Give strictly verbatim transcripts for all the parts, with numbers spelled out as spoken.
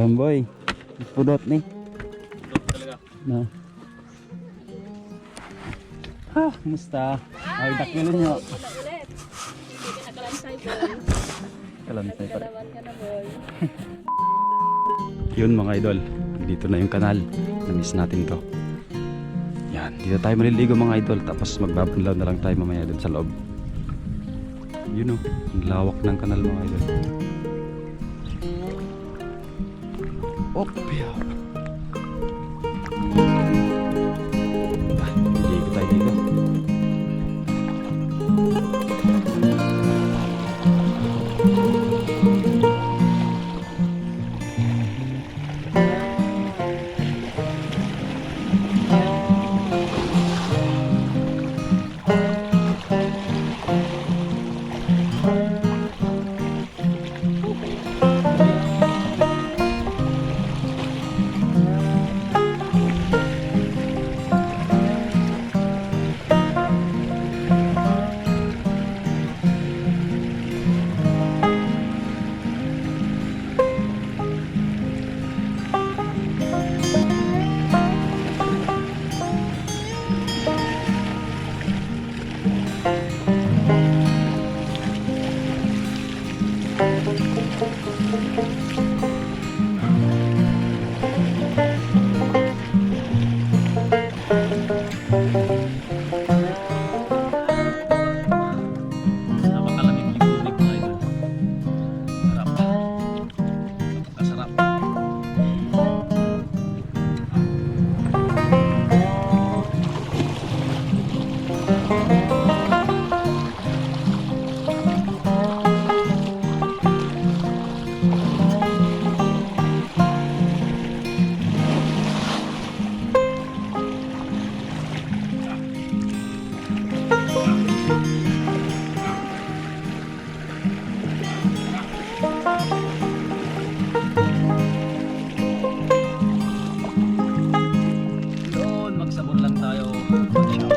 Boy, pudot ni. Pudot talaga. Na. Ah, kumusta? Ay, dakil ninyo. Ulit. Hindi ka nakalansay, boy. Kalansay pa rin. Naman ka na, boy. Yun, mga idol, dito na yung kanal. Na-miss natin to. Yan, dito tayo maliligo, mga idol. Tapos magbabanlaw na lang tayo mamaya dun sa loob. Yun, oh, ang lawak ng kanal, mga idol. Opya. Ah, hindi ko tayo dito. Napakalamig ng tubig, mga idol. Sarap. Napakasarap. Doon, magsabon lang tayo. Mag-shop.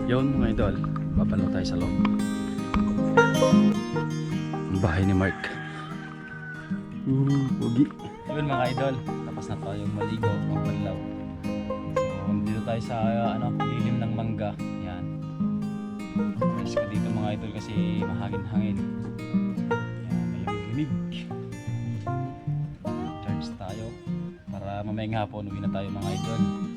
Yun, mga idol, babanlaw tayo sa loob. Ang bahay ni Mark. Hmm, pogi. Yun, mga idol, tapos na tayong maligo, magbanlaw. So, nandito tayo sa, ano, lilim ng mangga. Yan. Presko dito, mga idol, kasi mahangin-hangin. Yan, malamig-lamig. Charge tayo para mamayang hapon, uwi na tayo, mga idol.